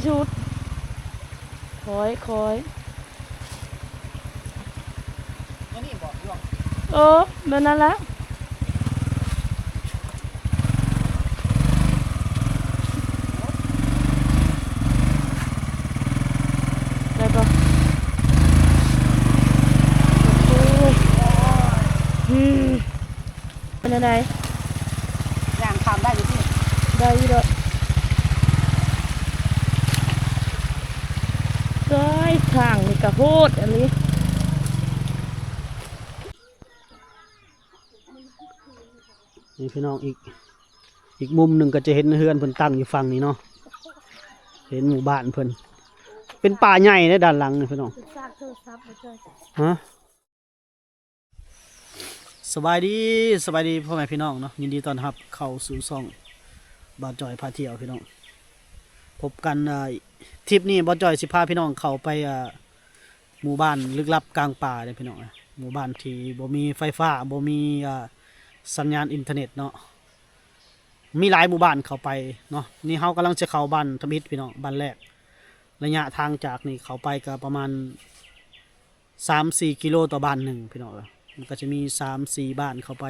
ຊຸດ ຄ່ອຍໆ ແນວນີ້ບໍ່ ເອີ ແບບນັ້ນລະ ໄດ້ບໍ່? ໂອ້ຍ ອືມ ເປັນຈັ່ງໃດ? ຍ່າງຂ້າມໄດ້ຢູ່ຕິ? ໄດ້ຢູ່ດອກ. ເອີຍ ທາງນີ້ກະໂຫດອີ່ຫຼີ. ນີ້ພີ່ນ້ອງ ອີກ ອີກມຸມໜຶ່ງກະຈະເຫັນເຮືອນເພິ່ນຕັ້ງຢູ່ຝັ່ງນີ້ເນາະ ເຫັນໝູ່ບ້ານເພິ່ນ. ເປັນປ່າໃຫຍ່ເດ້ດ້ານຫຼັງນີ້ພີ່ນ້ອງ. ຮະ? ສະບາຍດີ ສະບາຍດີພໍ່ແມ່ພີ່ນ້ອງເນາະ ຍິນດີຕ້ອນຮັບເຂົ້າສູ່ຊ່ອງບ່າວຈ່ອຍພາທ່ຽວພີ່ນ້ອງ. ພົບກັນ ເອີ ທຣິບນີ້ບ່າວຈ່ອຍຊິພາພີ່ນ້ອງເຂົ້າໄປ ເອີ ໝູ່ບ້ານລຶກລັບກາງປ່າເດ້ພີ່ນ້ອງ. ໝູ່ບ້ານທີ່ບໍ່ມີໄຟຟ້າ ບໍ່ມີ ເອີ ສັນຍານອິນເຕີເນັດເນາະ ມີຫຼາຍໝູ່ບ້ານເຂົ້າໄປເນາະ. ນີ້ເຮົາກຳລັງຈະເຂົ້າບ້ານທຳອິດພີ່ນ້ອງ ບ້ານແລກ. ໄລຍະທາງຈາກນີ້ເຂົ້າໄປກະປະມານ ສາມສີ່ກິໂລຕໍ່ບ້ານໜຶ່ງພີ່ນ້ອງເອີຍ. ມັນກະຈະມີສາມສີ່ບ້ານເຂົ້າໄປ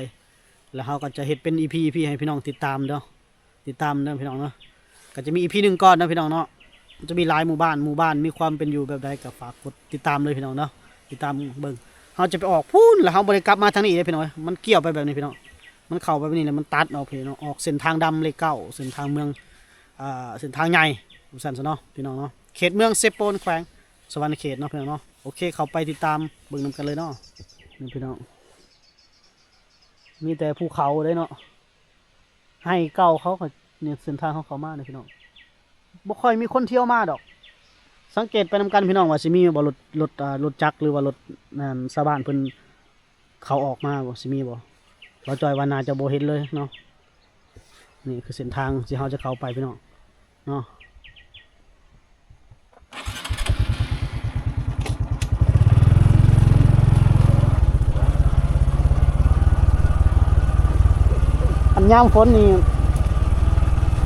ແລ້ວເຮົາກະຈະເຮັດເປັນອີພີ ອີພີໃຫ້ພີ່ນ້ອງຕິດຕາມເດີ ຕິດຕາມເດີພີ່ນ້ອງເນາະ. ກະຈະມີອີພີໜຶ່ງກ່ອນເນາະພີ່ນ້ອງເນາະ. ຈະມີຫຼາຍໝູ່ບ້ານ ໝູ່ບ້ານມີຄວາມເປັນຢູ່ແບບໃດ ກະຝາກກົດຕິດຕາມເລີຍພີ່ນ້ອງເນາະ ຕິດຕາມເບິ່ງ. ເຮົາຈະໄປອອກພຸ້ນ ແລ້ວເຮົາບໍ່ໄດ້ກັບມາທາງນີ້ເດ້ພີ່ນ້ອງເອີຍ. ມັນກ່ຽວໄປແບບນີ້ພີ່ນ້ອງ ມັນເຂົ້າໄປແບບນີ້ ແລ້ວມັນຕັດອອກພີ່ນ້ອງ ອອກເສັ້ນທາງດຳເລກເກົ້າ ເສັ້ນທາງເມືອງ ເອີ ເສັ້ນທາງໃຫຍ່ ວ່າຊັ້ນຊະເນາະພີ່ນ້ອງເນາະ. ເຂດເມືອງເຊໂປນ ແຂວງສະຫວັນນະເຂດເນາະພີ່ນ້ອງເນາະ. ໂອເຄ ເຂົ້າໄປຕິດຕາມເບິ່ງນຳກັນເລີຍເນາະ. ນີ້ພີ່ນ້ອງ ມີແຕ່ພູເຂົາເດ້ເນາະ ໄຮ່ເກົ່າເຂົາກະ ນີ້ເສັ້ນທາງເຮົາເຂົ້າມານີ້ພີ່ນ້ອງ ບໍ່ຄ່ອຍມີຄົນທ່ຽວມາດອກ. ສັງເກດໄປນຳກັນພີ່ນ້ອງວ່າຊິມີບໍ່ ລົດ ລົດ ລົດຈັກ ຫຼືວ່າລົດ ອັນ ຊາວບ້ານເພິ່ນ ເຂົາອອກມາບໍ່ ຊິມີບໍ່? ບ່າວຈ່ອຍວ່າໜ້າຈະບໍ່ເຫັນເລີຍເນາະ. ນີ້ຄືເສັ້ນທາງທີ່ເຮົາຈະເຂົ້າໄປພີ່ນ້ອງເນາະ. ອັນຍາມຝົນນີ້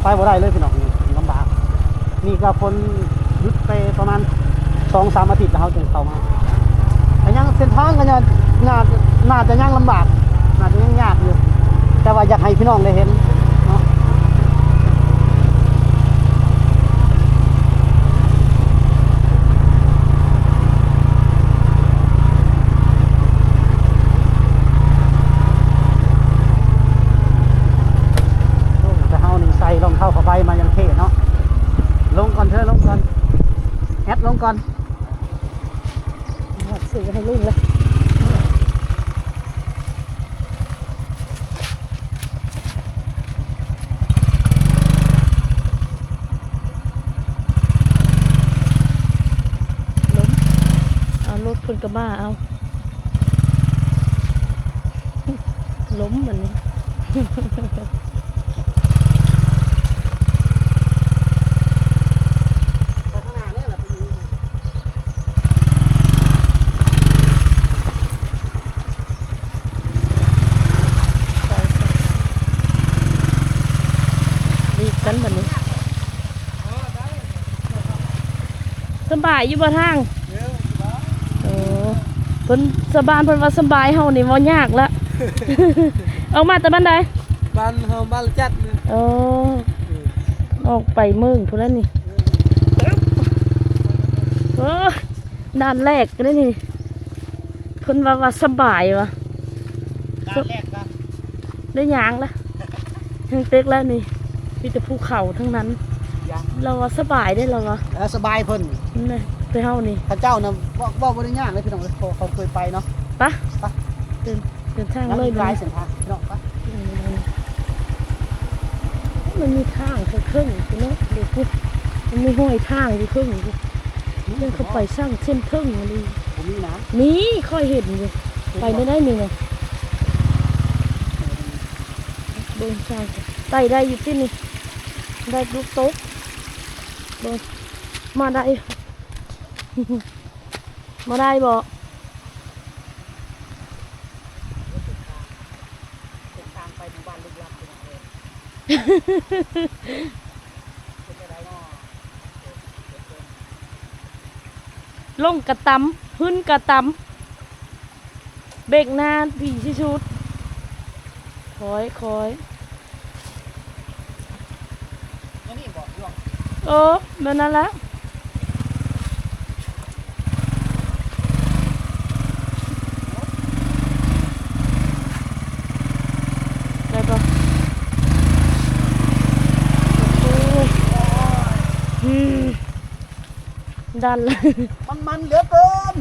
ໄປບໍ່ໄດ້ເລີຍພີ່ນ້ອງ ລຳບາກ. ນີ້ກະຝົນຢຸດໄປປະມານສອງສາມອາທິດແລ້ວ ເຮົາຈຶ່ງເຂົ້າມາ. ກະຍັງເສັ້ນທາງກະຍັງ ໜ້າ ໜ້າຈະຍັງລຳບາກ ໜ້າຈະຍັງຍາກຢູ່ ແຕ່ວ່າຢາກໃຫ້ພີ່ນ້ອງໄດ້ເຫັນເນາະ. ໂອ້ ແຕ່ເຮົານີ້ໃສ່ລອງເທົ້າຜ້າໃບມາຢ່າງເທ່ເນາະ. ລົງກ່ອນເທີ ລົງກ່ອນ ແອັດລົງກ່ອນ. ຮອດຊື່ໃຫ້ລຸ້ນລະ ລົມ ເອົາລົດເພິ່ນກະມາເອົາ ລົມບັດນີ້. ດີກັນບັດນີ້. ສະບາຍຢູ່ບໍ່ທາງ? ເອີ ເພິ່ນ ຊາວບ້ານເພິ່ນວ່າສະບາຍ ເຮົານີ້ເວົ້າຍາກລະ. ອອກມາແຕ່ບ້ານໃດ? ບ້ານເຮົາ ບ້ານລະຈັດນີ້. ເອີ ອອກໄປເມືອງພຸ້ນລະນີ້. ເອີ ໂອ້ ດ່ານແລກເດ້ນີ້ ເພິ່ນວ່າ ວ່າສະບາຍວ່າ ດ່ານແລກກະ ໄດ້ຍ່າງລະ ຍັງເຕັກແລ້ວນີ້ ມີແຕ່ພູເຂົາທັງນັ້ນ. ລາວວ່າສະບາຍເດ້ ລາວວ່າ. ເອີ ສະບາຍເພິ່ນ ແມ່ນແຕ່ເຮົານີ້ ເຂົາເຈົ້ານະ ເວົ້າ ເວົ້າບໍ່ໄດ້ຍາກເລີຍພີ່ນ້ອງເອີຍ ເພາະເຂົາເຄີຍໄປເນາະ. ປະ ປະ ເດີນ ເດີນທາງເລີຍ ຫຼາຍເສັ້ນທາງພີ່ນ້ອງ. ປະ ອືມ ມັນມີທາງເທິງໆພຸ້ນເນາະ ເດີພຸ້ນ ມັນມີຮອຍທາງຢູ່ເທິງພຸ້ນ. ເດີນເຂົ້າໄປສ້າງເສັ້ນເທິງອີ່ຫຼີ. ບໍ່ມີນະ ມີ ຂ້ອຍເຫັນຢູ່. ໄປໄດ້ໄດ໋ນີ້ນະ ເບິ່ງຊາ ໄປໄດ້ຢູ່ຕິນີ້ ໄດ້ລູກຕົກ. ເບິ່ງ ມາໄດ້ ມາໄດ້ບໍ່? ເສັ້ນທາງໄປໝູ່ບ້ານລຶກລັບເປັນຈັ່ງໃດ? ເປັນຈັ່ງໃດເນາະ? ລົງກະຕຳ ຫຶ້ນກະຕຳ ເບກໜ້າດີທີ່ສຸດ. ຄ່ອຍໆ ແນວນີ້ບໍ່ ເອີ ແບບນັ້ນລະ. ໄດ້ບໍ່? ໂອ້ຍ ອືມ ດັນ ມັນ ມັນເຫຼືອເກີນ.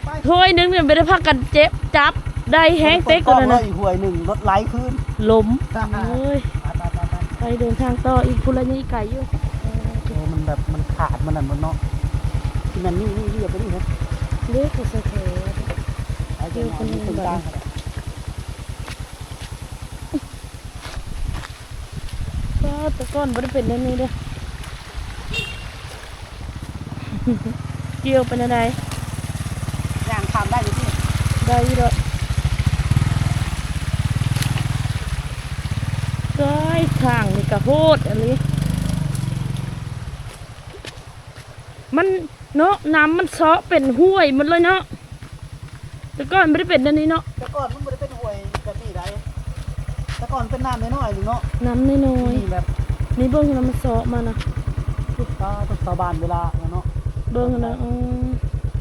ໄປໆ ຖ້ວຍໜຶ່ງນີ້ໄປໄດ້ພາກັນເຈັບ ຈັບໄດ້ແຮງເຕັກກວ່ານັ້ນນະ. ອີກຖ້ວຍໜຶ່ງລົດໄຫຼຄືນ ລົມ. ໂອ້ຍ ໄປໆໆໆ ໄປເດີນທາງຕໍ່ອີກພຸ້ນລະ ຍັງອີກໄກຢູ່. ໂອ້ ມັນແບບ ມັນຂາດ ມັນນັ້ນໝົດເນາະ. ທີ່ແມ່ນນີ້ ນີ້ ນີ້ ໄປນີ້ເນາະ ເດ້ ຄືສະເທີ ໄປ ເດີນທາງ ເອີ ແຕ່ກ່ອນບໍ່ໄດ້ເປັນແນວນີ້ເດ້. ກ່ຽວເປັນແນວໃດ? ຍ່າງຂ້າມໄດ້ຢູ່ຕິ? ໄດ້ຢູ່ດອກ. ເອີຍ ທາງນີ້ກະໂຫດອີ່ຫຼີ. ມັນເນາະ ນ້ຳມັນເຊາະເປັນຫ້ວຍໝົດເລີຍເນາະ. ແຕ່ກ່ອນບໍ່ໄດ້ເປັນແນວນີ້ເນາະ. ແຕ່ກ່ອນມັນບໍ່ໄດ້ເປັນຫ້ວຍແບບນີ້ໃດ. ແຕ່ກ່ອນເປັນນ້ຳນ້ອຍໆ ນີ້ເນາະ. ນ້ຳນ້ອຍໆ ນີ້ແບບ ນີ້ເບິ່ງຫັ້ນນະ ມັນເຊາະມານະ. ປາດ ຊາວບ້ານເວລາເນາະ ເບິ່ງຫັ້ນນະ. ເອີ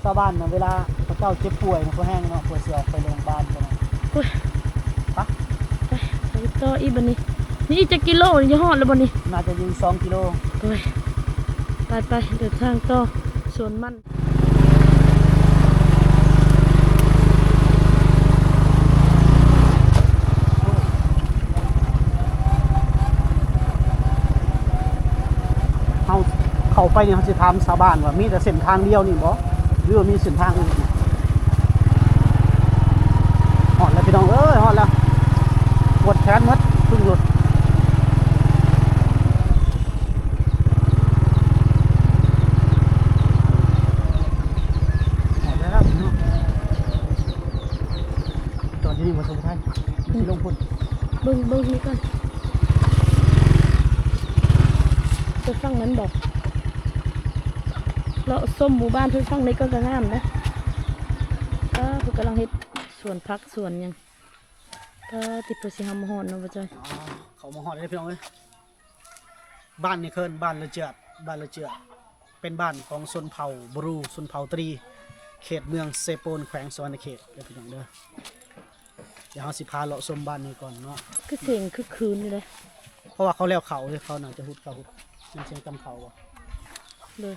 ຊາວບ້ານນະ ເວລາເຂົາເຈົ້າເຈັບປ່ວຍນະ ພໍແຮງເນາະ ເພື່ອຊິອອກໄປໂຮງບານກັນນະ. ໂອ້ຍ ໄປ ໄປ ໄປຕໍ່ອີກບັດນີ້. ນີ້ອີກຈັກກິໂລນີ້ ຈະຮອດແລ້ວບໍ່ນີ້? ໜ້າຈະຢູ່ສອງກິໂລ. ໂອ້ຍ ໄປໆ ເດີນທາງຕໍ່ສວນມັນ. ເຮົາເຂົ້າໄປນີ້ ເຮົາຊິຖາມຊາວບ້ານວ່າ ມີແຕ່ເສັ້ນທາງດຽວນີ້ບໍ່ ຫຼືວ່າມີເສັ້ນທາງອື່ນ? ຮອດແລ້ວພີ່ນ້ອງເອີຍ ຮອດແລ້ວ. ປວດແຂນໝົດ ເພິ່ງຫຼຸດ. ຮອດແລ້ວເນາະ. ຈອດຢູ່ນີ້ບໍ່ ສົມໄທ ຊິລົງພຸ້ນ. ເບິ່ງ ເບິ່ງນີ້ກ່ອນ ໄປຝັ່ງນັ້ນບໍ່? ເລາະຊົມໝູ່ບ້ານເພິ່ນຝັ່ງນີ້ກ່ອນ ກະງາມເດ້. ເອີ ເພິ່ນກຳລັງເຮັດສວນຜັກສວນຫຍັງ. ປາດ ຕິ ເພິ່ນຊິເຮົາມາຮອດເນາະ ບໍ່ຈ້ອຍ. ເຂົ້າມາຮອດແລ້ວພີ່ນ້ອງເອີຍ. ບ້ານນີ້ເອີ້ນບ້ານລະເຈື່ອດ ບ້ານລະເຈື່ອດ ເປັນບ້ານຂອງຊົນເຜົ່າບຣູ ຊົນເຜົ່າຕຣີ ເຂດເມືອງເຊໂປນ ແຂວງສະຫວັນນະເຂດເດີພີ່ນ້ອງເດີ. ດຽວເຮົາຊິພາເລາະຊົມບ້ານນີ້ກ່ອນເນາະ. ຄືສຽງຄຶກຄື້ນຢູ່ເດ້ ເພາະວ່າເຂົາແລ້ວເຂົ້າເດ້ ເຂົາໜ້າຈະຫຸດເຂົ້າຫຸດ. ແມ່ນສຽງຕຳເຂົ້າບໍ່? ໂດຍ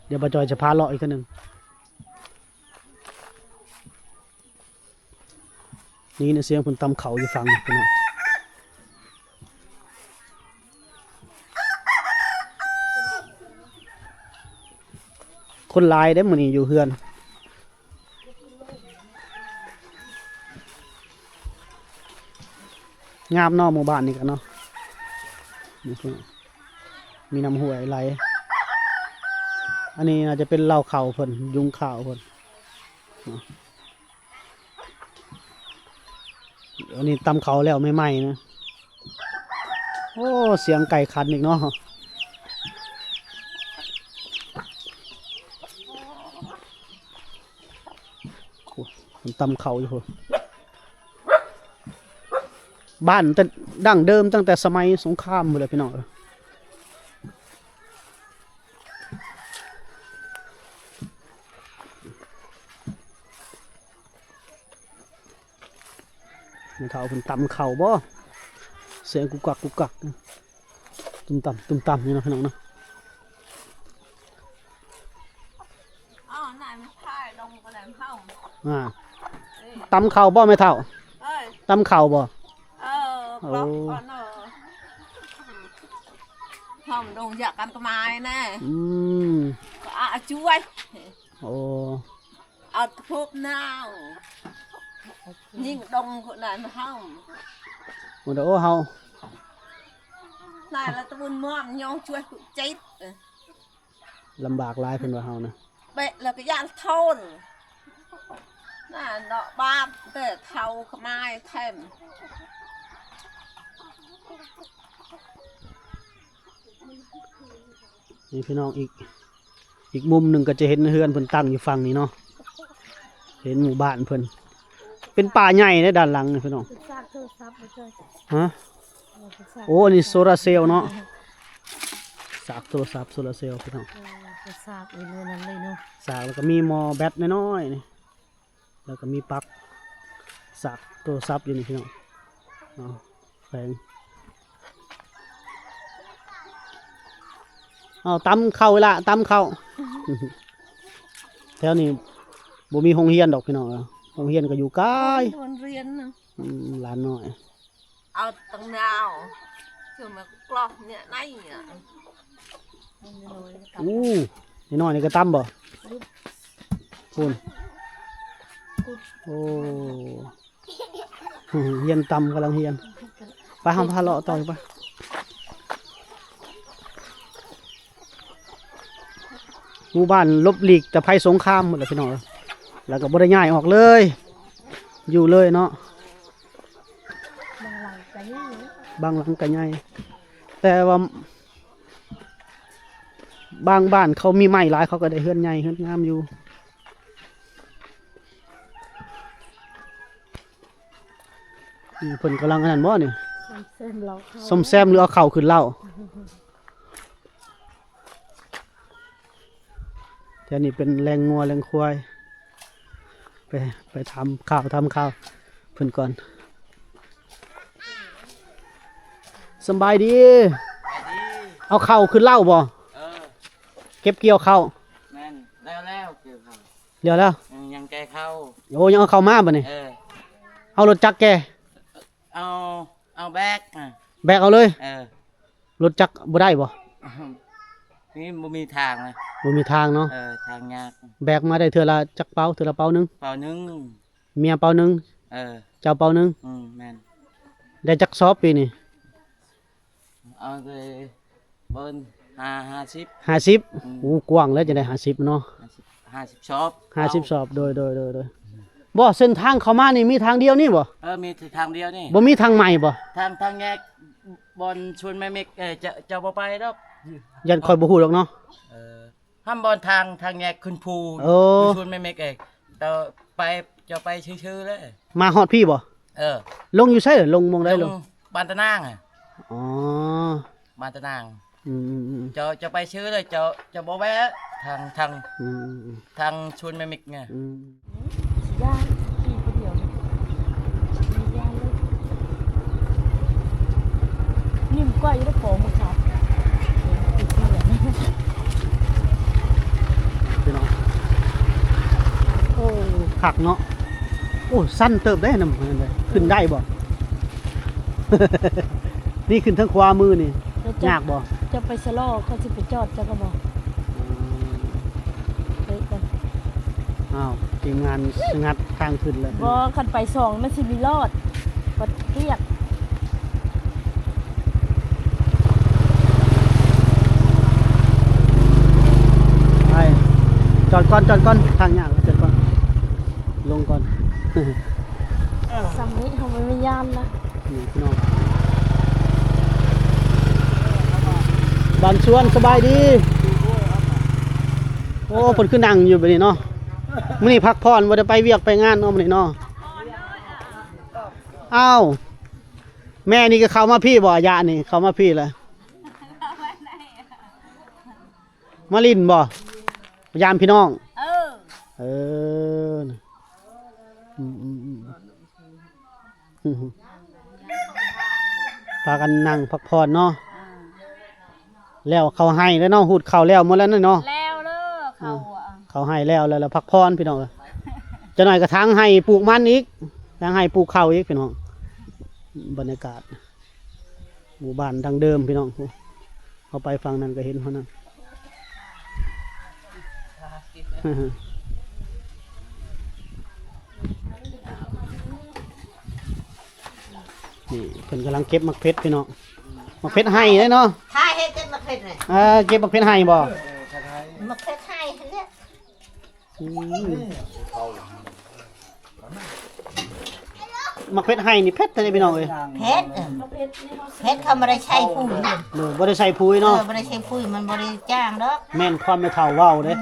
ດຽວບ່າວຈ່ອຍຈະພາເລາະອີກເທື່ອໜຶ່ງ. ໄດ້ຍິນສຽງເພິ່ນຕຳເຂົ້າຢູ່ຝັ່ງພຸ້ນເນາະ. ຄົນຫຼາຍເດ້ມື້ນີ້ຢູ່ເຮືອນ. ງາມເນາະ ໝູ່ບ້ານນີ້ກະເນາະ. ນີ້ ມີນ້ຳຫ້ວຍໄຫຼ. ອັນນີ້ໜ້າຈະເປັນເລົ້າເຂົ້າເພິ່ນ ຍຸງຂ້າວເພິ່ນເນາະ. ອັນນີ້ຕຳເຂົ້າແລ້ວໃໝ່ໆນະ. ໂອ້ ສຽງໄກ່ຂັນອີກເນາະ. ໂອ້ ເພິ່ນຕຳເຂົ້າຢູ່ພຸ້ນ. ບ້ານແຕ່ ດັ້ງເດີມຕັ້ງແຕ່ສະໄໝສົງຄາມພຸ້ນແຫຼະພີ່ນ້ອງເອີຍ. ແມ່ເຖົ້າເພິ່ນຕຳເຂົ້າບໍ່? ສຽງກຸກກັກກຸກກັກ ຕຸ້ມຕຳ ຕຸ້ມຕຳຢູ່ເນາະ ພີ່ນ້ອງເນາະ. ອໍ ນັ້ນພາຍລົງໄປແລ້ວເຮົາ ອ່າ ເອີຍ ຕຳເຂົ້າບໍ່ແມ່ເຖົ້າ? ເອີຍ ຕຳເຂົ້າບໍ່? ເອີ ໂອ້ ກອກ ອໍ ເນາະ ເຮົາລົງຢາກກັນກະມາຍແນ່ ອືມ ກະອາຈວຍ ໂອ້ ເອົາຕະໂພບນາວ ຍິງດົງຄົນນັ້ນເຮົາ ໂອ້ ເຮົາ ນາຍລະຕະບຸນມ່ອນ ຍອງຈວຍຜູ້ເຈັບ ລຳບາກຫຼາຍເພິ່ນວ່າເຮົານະ ເບະແລ້ວກະຢ້ານໂທນ ນາເນາະ ບາບແຕ່ເຖົ້າຂະມາຍແທ້. ນີ້ພີ່ນ້ອງ ອີກ ອີກມຸມໜຶ່ງກໍຈະເຫັນເຮືອນເພິ່ນຕັ້ງຢູ່ຝັ່ງນີ້ເນາະ ເຫັນໝູ່ບ້ານເພິ່ນ ເປັນປ່າໃຫຍ່ເດ້ດ້ານຫຼັງນີ້ພີ່ນ້ອງ. ເປັນຊາກໂທລະສັບບໍ່ຈ້ອຍ? ຮະ? ເອີ ເປັນຊາກ ໂອ້ ອັນນີ້ໂຊລາເຊວເນາະ ຊາກໂທລະສັບໂຊລາເຊວພີ່ນ້ອງ. ເອີ ເປັນຊາກຢູ່ໃນນັ້ນເລີຍເນາະ ຊາກ ແລ້ວກໍມີໝໍ້ແບັດນ້ອຍໆນີ້ ແລ້ວກໍມີປັກຊາກໂທລະສັບຢູ່ນີ້ພີ່ນ້ອງເນາະ ແຂວງ. ເອົາ ຕຳເຂົ້າເວລາ ຕຳເຂົ້າ ແຖວນີ້ບໍ່ມີໂຮງຮຽນດອກພີ່ນ້ອງເອີຍ ໂຮງຮຽນກໍຢູ່ໄກ ໂຮງຮຽນນະ ອືມ ຫຼານນ້ອຍ ເອົາຕັ້ງນາວ ເຊື່ອມາກລອກເນຍໃນ ອູ້ ນ້ອຍໆນີ້ກໍຕຳບໍ່? ພຸ້ນ ໂອ້ ຮຽນຕຳ ກຳລັງຮຽນ ໄປ ເຮົາພາເລາະຕໍ່ໄປ. ໝູ່ບ້ານຫຼົບຫຼີກແຕ່ໄພສົງຄາມໝົດແຫຼະພີ່ນ້ອງເອີຍ ແລ້ວກໍບໍ່ໄດ້ຍ້າຍອອກເລີຍ ຢູ່ເລີຍເນາະ ບາງຫຼັງກໍໃຫຍ່ ບາງຫຼັງກໍໃຫຍ່ ແຕ່ວ່າບາງບ້ານເຂົາມີໄມ້ຫຼາຍ ເຂົາກໍໄດ້ເຮືອນໃຫຍ່ເຮືອນງາມຢູ່. ນີ້ເພິ່ນກຳລັງອັນນັ້ນບໍ່ນີ້ ສ້ອມແຊມເລົ້າເຂົ້າ ສ້ອມແຊມ ຫຼື ເອົາເຂົ້າຂຶ້ນເລົ້າ. ແຖວນີ້ເປັນແລ້ງງົວແລ້ງຄວາຍ ໄປ ໄປຖາມຂ່າວ ຖາມຂ່າວເພິ່ນກ່ອນ. ສຳບາຍດີ ເອົາເຂົ້າຂຶ້ນເລົ້າບໍ່? ເອີ ເກັບກ່ຽວເຂົ້າ ແມ່ນ ແລ້ວ ແລ້ວກ່ຽວເຂົ້າ ແລ້ວ ແລ້ວ ຍັງແກ່ເຂົ້າ ໂອ້ ຍັງເອົາເຂົ້າມາບັດນີ້ ເອີ ເອົາລົດຈັກແກ່ ເອົາ ເອົາແບກ ອາ ແບກເອົາເລີຍ ເອີ ລົດຈັກບໍ່ໄດ້ບໍ່? ນີ້ບໍ່ມີທາງນະ ບໍ່ມີທາງເນາະ ເອີ ທາງຍາກ ແບກມາໄດ້ເທື່ອລະຈັກເປົາ? ເທື່ອລະເປົາໜຶ່ງ ເປົາໜຶ່ງ ເມຍເປົາໜຶ່ງ ເອີ ເຈົ້າເປົາໜຶ່ງ ອືມ ແມ່ນ ໄດ້ຈັກສອບປີນີ້? ເອົາແຕ່ເບິ່ງ ຫ້າ ຫ້າສິບ ຫ້າສິບ ອືມ ໂອ້ ກວ້າງແລ້ວ ຈະໄດ້ຫ້າສິບເນາະ ຫ້າສິບ ຫ້າສິບສອບ ຫ້າສິບສອບ ໂດຍ ໂດຍ ໂດຍ ໂດຍ ບໍ່ ເສັ້ນທາງເຂົ້າມານີ້ມີທາງດຽວນີ້ບໍ່? ເອີ ມີແຕ່ທາງດຽວນີ້ ບໍ່ມີທາງໃໝ່ບໍ່? ທາງ ທາງແຍກບ່ອນສວນແມ່ເມັກ ເອີ ເຈົ້າ ເຈົ້າບໍ່ໄປດອກ ຢ້ານຂ້ອຍບໍ່ຮູ້ດອກເນາະ ເອີ ຫ້າມບ່ອນທາງ ທາງແຍກຂຶ້ນພູ ເອີ ຢູ່ສວນແມ່ເມັກເອງ ເຈົ້າໄປ ເຈົ້າໄປຊື່ໆເລີຍ ມາຮອດພີ້ບໍ່? ເອີ ລົງຢູ່ໃສ? ລົງໝ່ອງໃດ? ລົງ ລົງບ້ານຕານາງ ອໍ ບ້ານຕານາງ ອືມໆໆ ເຈົ້າ ເຈົ້າໄປຊື່ເລີຍ ເຈົ້າ ເຈົ້າບໍ່ແວະທາງ ທາງ ອືມໆໆ ທາງສວນແມ່ເມັກ ອືມ ຢ້ານຂີ່ຜູ້ດຽວນີ້ ຢ້ານເລີຍ ຍິ້ມກ້ອຍຢູ່ເດ້ ໂປມື້ເຊົ້າ ພີ່ນ້ອງ ໂອ້ ຄັກເນາະ ໂອ້ ຊັນເຕີບເດ້ນຳ ຂຶ້ນໄດ້ບໍ່? ນີ້ຂຶ້ນທາງຂວາມືນີ້ ແລ້ວເຈົ້າ ຍາກບໍ່? ເຈົ້າໄປຊະລໍ ເຂົາຊິໄປຈອດເຈົ້າກໍບໍ່? ເອີ ເອີ ເອີ ອ້າວ ທີມງານສະງັດທາງຂຶ້ນແລ້ວ ບໍ່ ຄັນໄປສອງມັນຊິມີລອດ ບັດກຽກ ໄປ ຈອດກ່ອນ ຈອດກ່ອນ ທາງຍາກ ຈອດກ່ອນ ລົງກ່ອນ ສ່ຳນີ້ເຮົາບໍ່ມີຢ້ານນະ ນີ້ພີ່ນ້ອງ ບ້ານສວນ ສະບາຍດີ ໂອ້ ເພິ່ນຄືນັ່ງຢູ່ແບບນີ້ເນາະ ມື້ນີ້ພັກຜ່ອນ ບໍ່ໄດ້ໄປວຽກໄປງານເນາະ ມື້ນີ້ເນາະ ອ້າວ ແມ່ນີ້ກໍເຂົ້າມາພີ້ບໍ່? ອາຍະນີ້ເຂົ້າມາພີ້ລະ ມາຫຼິ້ນບໍ່? ມາຢາມພີ່ນ້ອງ ເອີ ເອີ ອືມໆໆ ພາກັນນັ່ງພັກຜ່ອນເນາະ ອ່າ ແລ້ວເຂົ້າໄຮ່ແລ້ວເນາະ ຫູດເຂົ້າແລ້ວໝົດແລ້ວເນາະ ແລ້ວເດີ ເຂົ້າ ອ່າ ເຂົ້າໄຮ່ແລ້ວ ແລ້ວ ແລ້ວພັກຜ່ອນພີ່ນ້ອງເອີຍ ຈັກໜ້ອຍກໍທາງໄຮ່ປູກມັນອີກ ທາງໄຮ່ປູກເຂົ້າອີກພີ່ນ້ອງ ບັນຍາກາດ ໝູ່ບ້ານດັ້ງເດີມພີ່ນ້ອງ ເຮົາໄປຝັ່ງນັ້ນກໍເຫັນເທົ່ານັ້ນ ນີ້ເພິ່ນກຳລັງເກັບໝາກເຜັດພີ່ນ້ອງ ໝາກເຜັດໄຮ່ເດ້ເນາະ ຖ້າເຮັດເກັບໝາກເຜັດນີ້ ເອີ ເກັບໝາກເຜັດໄຮ່ບໍ່? ໝາກເຜັດໄຮ່ຫັ້ນແຫຼະ ອືມ ໝາກເຜັດໄຮ່ນີ້ເຜັດແທ້ເດ້ພີ່ນ້ອງເອີຍ. ເຜັດ ເອີ ເຜັດ ເຂົາບໍ່ໄດ້ໃສ່ປຸ໋ຍ ໂດຍ ບໍ່ໄດ້ໃສ່ປຸ໋ຍເນາະ. ເອີ ບໍ່ໄດ້ໃສ່ປຸ໋ຍ ມັນບໍ່ໄດ້ຈ້າງດອກ. ແມ່ນຄວາມແມ່ເຖົ້າເວົ້າເດ້. ອືມ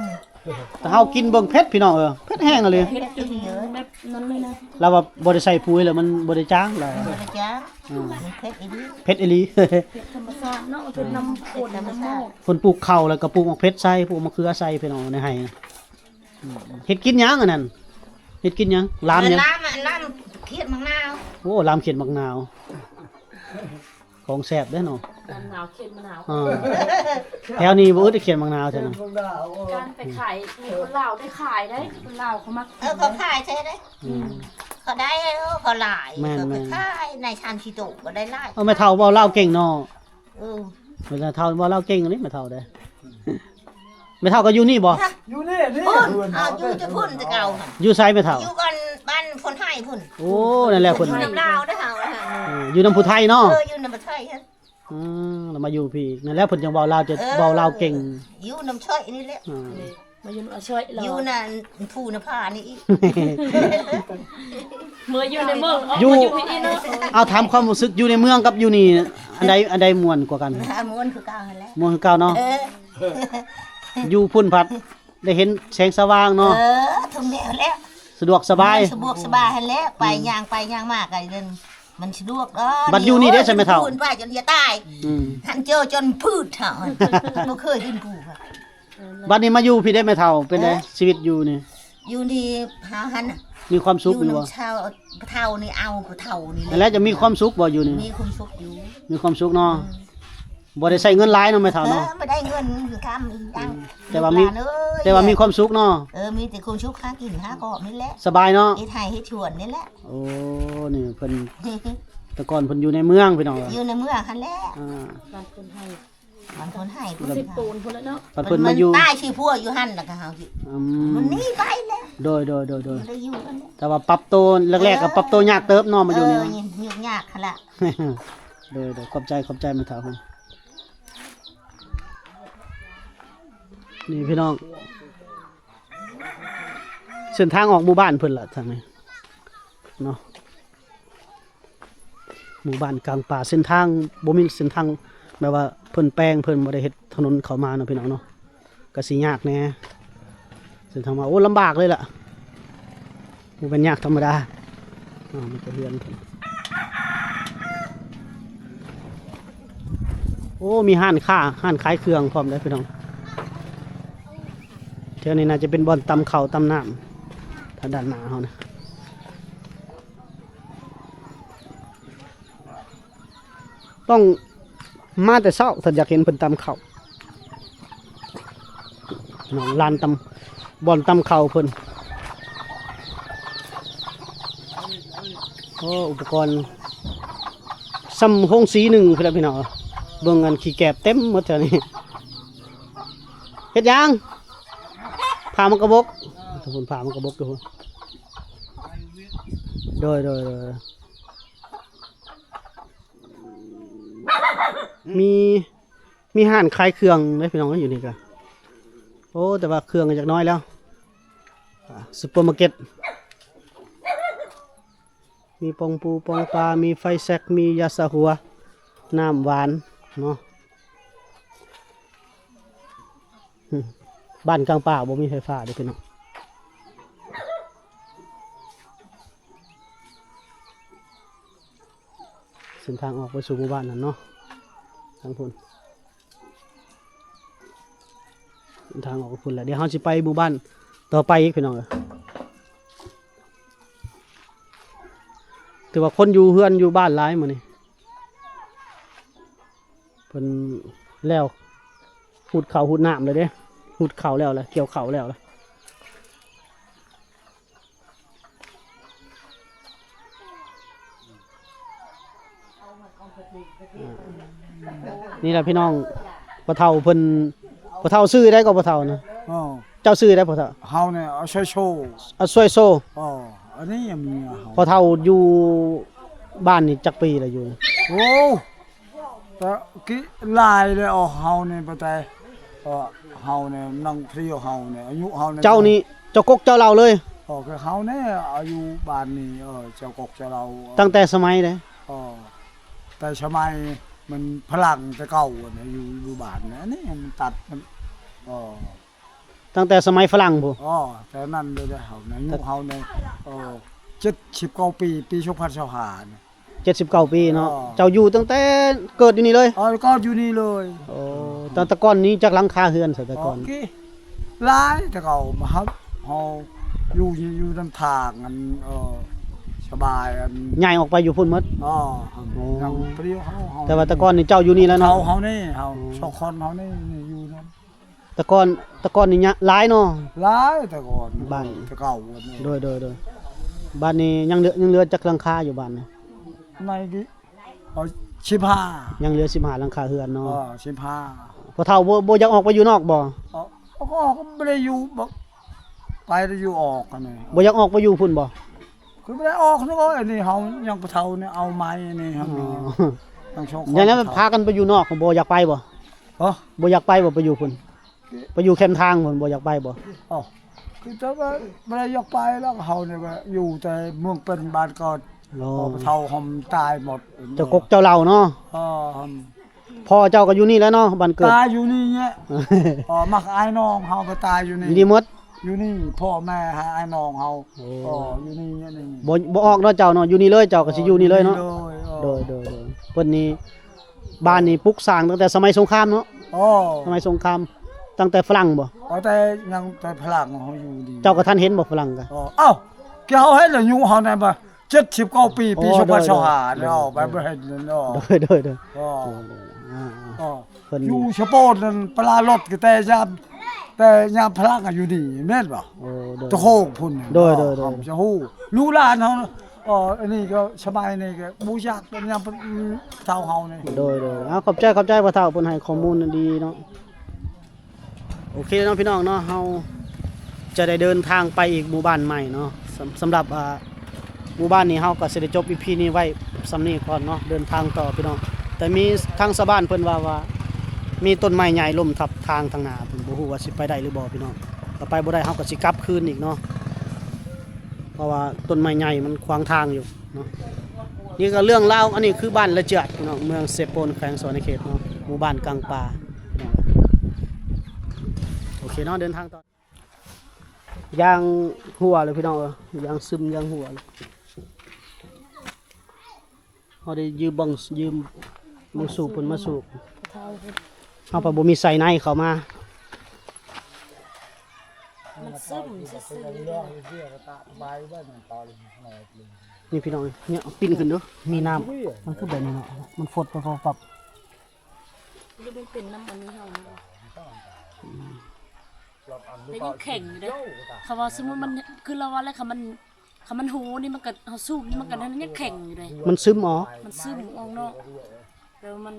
ແຕ່ເຮົາກິນເບິ່ງເຜັດພີ່ນ້ອງເອີຍ ເຜັດແຮງອີ່ຫຼີ. ເຜັດອີ່ຫຼີ ແບບນັ້ນເລີຍນະ. ລາວວ່າບໍ່ໄດ້ໃສ່ປຸ໋ຍແລ້ວມັນບໍ່ໄດ້ຈ້າງລາວ. ບໍ່ໄດ້ຈ້າງ. ອືມ ເຜັດອີ່ຫຼີ ເຜັດອີ່ຫຼີ ເຜັດທຳມະຊາດເນາະ ເຜັດນຳຝົນນຳໝອກ. ເພິ່ນປູກເຂົ້າແລ້ວກໍປູກໝາກເຜັດໃສ່ ປູກມະເຂືອໃສ່ພີ່ນ້ອງໃນໄຮ່. ອືມ ເຮັດກິນຫຍັງອັນນັ້ນ ເຮັດກິນຫຍັງ? ລາມຫຍັງ? ລາມ ລາມຂຽດໝາກນາວ. ໂອ້ ລາມຂຽດໝາກນາວ ຂອງແຊບເດ້ເນາະ. ລາມໜາວຂຽດໝາກນາວ. ເອີ ແຖວນີ້ບໍ່ອຶດຂຽດໝາກນາວແຖວນັ້ນ. ການໄປຂາຍໃຫ້ຄົນລາວໄດ້ຂາຍໄດ໋ ຄົນລາວເຂົາມັກ. ເອີ ເຂົາຂາຍແທ້ເດ້. ອືມ ເຂົາໄດ້ ເອີ ເຂົາຫຼາຍ. ແມ່ນໆ ເຂົາໄປຂາຍໃນຊານຊິໂຕກໍໄດ້ຫຼາຍ. ເອີ ແມ່ເຖົ້າເວົ້າລາວເກັ່ງເນາະ. ເອີ ແມ່ເຖົ້າເວົ້າລາວເກັ່ງເດ້ແມ່ເຖົ້າເດ້. ແມ່ເຖົ້າກໍຢູ່ນີ້ບໍ່? ຢູ່ນີ້ ນີ້ ພຸ້ນ ພຸ້ນ ເອົາ ຢູ່ແຕ່ພຸ້ນແຕ່ເກົ່າ. ຢູ່ໃສແມ່ເຖົ້າ? ຢູ່ບ້ານ ບ້ານໂພນໄຮພຸ້ນ. ໂອ້ ນັ້ນແຫຼະເພິ່ນ ຢູ່ນຳລາວເດ້ເຮົານະ. ເອີ ຢູ່ນຳຜູ້ໄທເນາະ. ເອີ ຢູ່ນຳຜູ້ໄທ. ອືມ ແລ້ວມາຢູ່ພີ້ ນັ້ນແຫຼະເພິ່ນຈັ່ງເວົ້າລາວ ຈະ ເອີ ເວົ້າລາວເກັ່ງ. ຢູ່ນຳຊອຍນີ້ແຫຼະ. ອືມ ມາຢູ່ນຳຊອຍລາວ ຢູ່ນຳພູນຳຜານີ້ອີກ. ເມື່ອຢູ່ໃນເມືອງ ຢູ່ ມາຢູ່ພີ້ເນາະ. ເອົາ ຖາມຄວາມຮູ້ສຶກຢູ່ໃນເມືອງກັບຢູ່ນີ້ ອັນໃດ ອັນໃດມ່ວນກວ່າກັນ? ມ່ວນຄືເກົ່າຫັ້ນແຫຼະ. ມ່ວນຄືເກົ່າເນາະ. ເອີ ຢູ່ພຸ້ນພັດໄດ້ເຫັນແສງສະຫວ່າງເນາະ. ເອີ ທຸກແນວແຫຼະ ສະດວກສະບາຍ. ມັນສະດວກສະບາຍຫັ້ນແຫຼະ ໄປ ອືມ ຍ່າງໄປຍ່າງມາກໍເດີນ ມັນສະດວກເນາະ. ບັດຢູ່ນີ້ເດ້ ໃຊ່ແມ່ເຖົ້າ? ໄປຈົນຈະຕາຍ. ອືມ ຫັ້ນເຈີຈົນພືດເຖົ້າ ບໍ່ເຄີຍເຫັນຜູ້. ບັດນີ້ມາຢູ່ພີ້ເດ້ແມ່ເຖົ້າ ເປັນໃດ ເອີ ຊີວິດຢູ່ນີ້? ຢູ່ນີ້ເຮົາຫັ້ນນະ ມີຄວາມສຸກຢູ່ບໍ່? ຢູ່ນຳຊາວ ເຖົ້ານີ້ ເອົາເຖົ້ານີ້ ນັ້ນແຫຼະ ຈະມີຄວາມສຸກບໍ່ຢູ່ນີ້? ມີຄວາມສຸກຢູ່. ມີຄວາມສຸກເນາະ. ອືມ ບໍ່ໄດ້ໃຊ້ເງິນຫຼາຍເນາະແມ່ເຖົ້າເນາະ. ເອີ ບໍ່ໄດ້ເງິນຄຳອີຫຍັງ. ອືມ ແຕ່ວ່າມີ ແຕ່ວ່າມີຄວາມສຸກເນາະ. ເອີ ມີແຕ່ຄວາມສຸກ ຫາກິນຫາກອບນີ້ແຫຼະ. ສະບາຍເນາະ. ເຮັດໄຮ່ເຮັດສວນນີ້ແຫຼະ. ໂອ້ ນີ້ເພິ່ນ ແຕ່ກ່ອນເພິ່ນຢູ່ໃນເມືອງພີ່ນ້ອງເອີຍ. ຢູ່ໃນເມືອງຫັ້ນແຫຼະ. ອ່າ ບ້ານຄົນໄທ ມັນຄົນໃຫ້ຜູ້ ສິບປູນພຸ້ນແຫຼະເນາະ. ບັດເພິ່ນມາຢູ່ ມັນຕາຍຊິຜົວຢູ່ຫັ້ນລະກະເຮົາຊິ ອືມ ມັນໜີໄປແລ້ວ. ໂດຍ ໂດຍ ໂດຍ ໂດຍ ໄດ້ຢູ່ກັນແລ້ວ. ແຕ່ວ່າປັບໂຕແລກໆ ເອີ ກໍປັບໂຕຍາກເຕີບເນາະ ມາຢູ່ນີ້ເນາະ. ເອີ ຍາກຫັ້ນລະ. ໂດຍ ໂດຍ ຂອບໃຈ ຂອບໃຈແມ່ເຖົ້າ. ນີ້ພີ່ນ້ອງ ເສັ້ນທາງອອກໝູ່ບ້ານເພິ່ນລະທາງນີ້ເນາະ. ໝູ່ບ້ານກາງປ່າ ເສັ້ນທາງບໍ່ມີເສັ້ນທາງ ແບບວ່າເພິ່ນແປງ ເພິ່ນບໍ່ໄດ້ເຮັດຖະໜົນເຂົ້າມາເນາະພີ່ນ້ອງເນາະ ກະຊິຍາກແດ່ເສັ້ນທາງມາ. ໂອ້ ລຳບາກເລີຍລະ ບໍ່ແມ່ນຍາກທຳມະດາ. ອໍ ມີແຕ່ເຮືອນເພິ່ນ. ໂອ້ ມີຮ້ານຄ້າ ຮ້ານຂາຍເຄື່ອງພ້ອມເດ້ພີ່ນ້ອງ. ແຖວນີ້ໜ້າຈະເປັນບ່ອນຕຳເຂົ້າຕຳນ້ຳ ທາງດ້ານໜ້າເຮົານະ. ຕ້ອງມາແຕ່ເຊົ້າ ຖ້າຢາກເຫັນເພິ່ນຕຳເຂົ້າເນາະ ຮ້ານຕຳ ບ່ອນຕຳເຂົ້າເພິ່ນ. ໂອ້ ອຸປະກອນສ່ຳໂຮງສີໜຶ່ງພຸ້ນລະພີ່ນ້ອງ. ເບິ່ງອັນຂີ້ແກບເຕັມໝົດແຖວນີ້. ເຮັດຫຍັງ? ຜ່າໝາກກະບົກ. ພຸ້ນ ຜ່າໝາກກະບົກຢູ່ພຸ້ນ. ໂດຍ ໂດຍ ໂດຍ. ມີ ມີຮ້ານຂາຍເຄື່ອງເດ້ພີ່ນ້ອງເອີຍ ຢູ່ນີ້ກະ. ໂອ້ ແຕ່ວ່າເຄື່ອງກໍຈັກໜ້ອຍແລ້ວ. ອ່າ ຊຸບເປີມາເກັດ ມີປ່ອງປູປ່ອງປາ ມີໄຟແຊັກ ມີຢາສະຫົວ ນ້ຳຫວານເນາະ. ບ້ານກາງປ່າບໍ່ມີໄຟຟ້າເດ້ພີ່ນ້ອງ. ເສັ້ນທາງອອກໄປສູ່ໝູ່ບ້ານນັ້ນເນາະ ທາງພຸ້ນ ເສັ້ນທາງອອກໄປພຸ້ນແຫຼະ. ດຽວເຮົາຊິໄປໝູ່ບ້ານຕໍ່ໄປອີກພີ່ນ້ອງເອີຍ. ຖືວ່າຄົນຢູ່ເຮືອນຢູ່ບ້ານຫຼາຍມື້ນີ້. ເພິ່ນແລ້ວ ຫູດເຂົ້າຫູດນ້ຳແລ້ວເດ້ ຫູດເຂົ້າແລ້ວລະ ກ່ຽວເຂົ້າແລ້ວລະ. ນີ້ລະພີ່ນ້ອງ ພໍ່ເຖົ້າເພິ່ນ ພໍ່ເຖົ້າຊື່ໃດກໍພໍ່ເຖົ້ານະ? ອໍ ເຈົ້າຊື່ໃດພໍ່ເຖົ້າ? ເຮົານີ້ ອາຊ່ວຍໂຊ. ອາຊ່ວຍໂຊ. ອໍ ອັນນີ້ຍັງມີເຮົາ. ພໍ່ເຖົ້າຢູ່ບ້ານນີ້ຈັກປີລະຢູ່? ໂອ້ ແຕ່ກີ້ຫຼາຍແລ້ວ ເຮົານີ້ບໍ່ແຕ່ ເຮົານີ້ນັ່ງພຽວ ເຮົານີ້ອາຍຸເຮົານີ້. ເຈົ້ານີ້ເຈົ້າກົກເຈົ້າເລົ່າເລີຍ? ອອກແຕ່ເຮົາແນ່ ອາ ຢູ່ບ້ານນີ້ ເອີ ເຈົ້າກອກເຈົ້າເຫຼົ່າ ຕັ້ງແຕ່ສະໄໝໃດ? ເອີ ແຕ່ສະໄໝມັນຝຣັ່ງແຕ່ເກົ່າຫັ້ນນະ ຢູ່ ຢູ່ບ້ານນີ້ ອັນນີ້ມັນຕັດ ມັນ ເອີ ຕັ້ງແຕ່ສະໄໝຝຣັ່ງພຸ້ນ? ເອີ ແຕ່ນັ້ນເລີຍເດ້ ເຮົານະ ອາຍຸເຮົານີ້ ເອີ ເຈັດສິບເກົ້າປີ ປີສອງພັນຊາວຫ້ານີ້ ເຈັດສິບເກົ້າປີເນາະ. ເອີ ເຈົ້າຢູ່ຕັ້ງແຕ່ເກີດຢູ່ນີ້ເລີຍ? ເອີ ເກີດຢູ່ນີ້ເລີຍ. ໂອ້ ແຕ່ ແຕ່ກ່ອນນີ້ຈັກຫຼັງຄາເຮືອນຊະ ແຕ່ກ່ອນ? ໂອເຄ ຫຼາຍ ແຕ່ເກົ່າມາເຮົາ ເຮົາຢູ່ ຢູ່ນຳທາງ ອັນ ເອີ ສະບາຍ ອັນ ຍ້າຍອອກໄປຢູ່ພຸ້ນໝົດ? ອໍ ໂອ້ ຍັງປະດຽວເຮົາ ເຮົາ ແຕ່ວ່າແຕ່ກ່ອນນີ້ເຈົ້າຢູ່ນີ້ແລ້ວເນາະ? ເຮົາ ເຮົານີ້ ເຮົາ ໂອ້ ສອງຄົນເຮົານີ້ ນີ້ຢູ່ນຳ ແຕ່ກ່ອນ ແຕ່ກ່ອນນີ້ຍະ ຫຼາຍເນາະ? ຫຼາຍ ແຕ່ກ່ອນ ບ້ານ ແຕ່ເກົ່າ ໂດຍ ໂດຍ ໂດຍ. ບ້ານນີ້ຍັງເຫຼືອ ຍັງເຫຼືອຈັກຫຼັງຄາຢູ່ບ້ານນີ້? ໃນກິ ເອົາ ສິບຫ້າ ຍັງເຫຼືອສິບຫ້າຫຼັງຄາເຮືອນເນາະ? ເອີ ສິບຫ້າ. ພໍ່ເຖົ້າບໍ່ ບໍ່ຢາກອອກໄປຢູ່ນອກບໍ່? ເອີ ກໍບໍ່ໄດ້ຢູ່ ບໍ່ ໄປແຕ່ຢູ່ອອກຫັ້ນນະ. ບໍ່ຢາກອອກໄປຢູ່ພຸ້ນບໍ່? ຄືບໍ່ໄດ້ອອກນະ ອັນນີ້ເຮົາຍັງປະເຖົ້ານີ້ ເອົາໄມ້ນີ້ ອໍ ທັງສອງຄົນ ຢ່າງນັ້ນພາກັນໄປຢູ່ນອກ ບໍ່ຢາກໄປບໍ່? ຮະ? ບໍ່ຢາກໄປບໍ່ ໄປຢູ່ພຸ້ນ? ໄປຢູ່ແຄມທາງພຸ້ນ ບໍ່ຢາກໄປບໍ່? ອໍ ຄືແຕ່ວ່າບໍ່ໄດ້ຢາກໄປແລ້ວ ເຮົານີ້ກໍຢູ່ແຕ່ເມືອງເປັນບ້ານເກີດ. ອໍ ພໍ່ປະເຖົ້າເຮົາຕາຍໝົດ. ເຈົ້າກົກເຈົ້າເຫຼົ່າເນາະ? ເອີ ພໍ່ເຈົ້າກໍຢູ່ນີ້ແຫຼະເນາະ ບ້ານເກີດ? ຕາຍຢູ່ນີ້ແຫຼະ. ອໍ ມັກອ້າຍນ້ອງເຮົາກໍຕາຍຢູ່ນີ້ ຢູ່ນີ້ໝົດ? ຢູ່ນີ້ ພໍ່ແມ່ອ້າຍນ້ອງເຮົາ. ໂອ້ ເອີ ຢູ່ນີ້ ຢູ່ນີ້ ບໍ່ ບໍ່ອອກເນາະເຈົ້າເນາະ ຢູ່ນີ້ເລີຍ ເຈົ້າກໍຊິຢູ່ນີ້ເລີຍເນາະ? ເອີ ໂດຍ ໂດຍ ໂດຍ. ເພິ່ນນີ້ ບ້ານນີ້ປຸກສ້າງຕັ້ງແຕ່ສະໄໝສົງຄາມເນາະ? ອໍ ສະໄໝສົງຄາມ ຕັ້ງແຕ່ຝຣັ່ງບໍ່? ເອົາແຕ່ຍັງແຕ່ຝຣັ່ງເຮົາຢູ່ນີ້. ເຈົ້າກໍທັນເຫັນບໍ່ຝຣັ່ງກະ? ອໍ ເອົ້າ ກະເຮົາເຫັນອາຍຸເຮົານັ້ນບໍ່ ເຈັດສິບເກົ້າປີ ປີ ໂອ້ ສອງພັນຊາວຫ້າ ໂດຍ ໂດຍ ແລ້ວ ໄປບໍ່ເຫັນແລ້ວເນາະ. ໂດຍ ໂດຍ ໂດຍ. ອໍ ໂດຍ ໂດຍ ອ່າ ອ່າ ເພິ່ນຢູ່ສະໂປນນັ້ນ ປະລາລົດກໍແຕ່ຍາມ ແຕ່ຍາມຝຣັ່ງຢູ່ນີ້ແມ່ນບໍ່? ໂອ້ ໂດຍ ຕະໂຄງພຸ້ນ. ໂດຍ ໂດຍ ໂດຍ ຈະຮູ້ ລູກຫຼານເຮົາ ເອີ ອັນນີ້ກໍສະບາຍ ນີ້ກໍບໍ່ຢາກຍາມເຖົ້າເຮົານີ້. ໂດຍ ໂດຍ. ເອົາ ຂອບໃຈ ຂອບໃຈພໍ່ເຖົ້າ ເພິ່ນໃຫ້ຂໍ້ມູນດີເນາະ. ໂອເຄເນາະພີ່ນ້ອງເນາະ ເຮົາຈະໄດ້ເດີນທາງໄປອີກໝູ່ບ້ານໃໝ່ເນາະ. ສຳ ສຳລັບ ອ່າ ໝູ່ບ້ານນີ້ເຮົາກໍຊິໄດ້ຈົບອີພີນີ້ໄວ້ສ່ຳນີ້ກ່ອນເນາະ ເດີນທາງຕໍ່ພີ່ນ້ອງ. ແຕ່ມີທາງຊາວບ້ານເພິ່ນວ່າ ວ່າມີຕົ້ນໄມ້ໃຫຍ່ລົ້ມທັບທາງທາງໜ້າ ເພິ່ນບໍ່ຮູ້ວ່າຊິໄປໄດ້ຫຼືບໍ່ພີ່ນ້ອງ. ຖ້າໄປບໍ່ໄດ້ເຮົາກໍຊິກັບຄືນອີກເນາະ ເພາະວ່າຕົ້ນໄມ້ໃຫຍ່ມັນຂວາງທາງຢູ່ເນາະ. ນີ້ກໍເລື່ອງລາວ ອັນນີ້ຄືບ້ານລະເຈື່ອດພີ່ນ້ອງ ເມືອງເຊໂປນ ແຂວງສະຫວັນນະເຂດເນາະ ໝູ່ບ້ານກາງປ່າ. ໂອເຄເນາະ ເດີນທາງຕໍ່. ຢາງຮົ່ວເລີຍພີ່ນ້ອງເອີຍ ຢາງຊຶມ ຢາງຮົ່ວເລີຍ. ເຮົາໄດ້ຢືມບັງ ຢືມບັງສູບເພິ່ນມາສູບ ເຮົາກໍບໍ່ມີໄສ້ໃນເຂົ້າມາ. ມັນຊຶມຊື່ໆ ນີ້ພີ່ນ້ອງ ນີ້ ປີ້ນຂຶ້ນເດີ້ ມີນ້ຳ ມັນຄືແບບນີ້ເນາະ ມັນຟົດປັບໆ. ຫຼືມັນເປັນນຳອັນນີ້ເຮົານະ? ອືມ ແລ້ວຍັງແຂງຢູ່ເດ້. ເຂົາວ່າສົມມຸດມັນ ຄືລາວວ່າແລ້ວ ຄັນມັນ ຄັນມັນໂຮນີ້ ມັນກໍ ເຮົາສູບນີ້ ມັນກໍຍັງແຂງຢູ່ເດ້. ມັນຊຶມອອກ? ມັນຊຶມອອກເນາະ ແຕ່ວ່າມັນ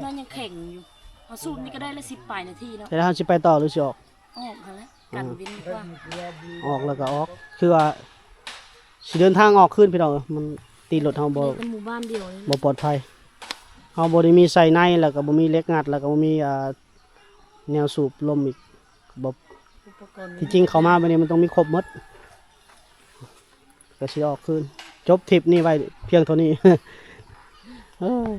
ມັນຍັງແຂງຢູ່. ເຮົາສູບນີ້ກໍໄດ້ລະສິບປາຍນາທີເນາະ. ແຕ່ເຮົາຊິໄປຕໍ່ຫຼືຊິອອກ? ອອກຫັ້ນແຫຼະ ກັນເວັນດີກວ່າ. ອອກແລ້ວກໍອອກ ຄືວ່າຊິເດີນທາງອອກຄືນພີ່ນ້ອງເອີຍ ມັນຕິດລົດເຮົາບໍ່ ເປັນໝູ່ບ້ານດຽວນີ້ ບໍ່ປອດໄພ. ເຮົາບໍ່ໄດ້ມີໄສ້ໃນ ແລ້ວກໍບໍ່ມີເຫຼັກງັດ ແລ້ວກໍບໍ່ມີ ອ່າ ແນວສູບລົມອີກ ບໍ່ ອຸປະກອນ ທີ່ຈິງເຂົ້າມາແບບນີ້ມັນຕ້ອງມີຄົບໝົດ. ກໍຊິອອກຄືນ ຈົບທຣິບນີ້ໄວ້ພຽງເທົ່ານີ້. ເອີຍ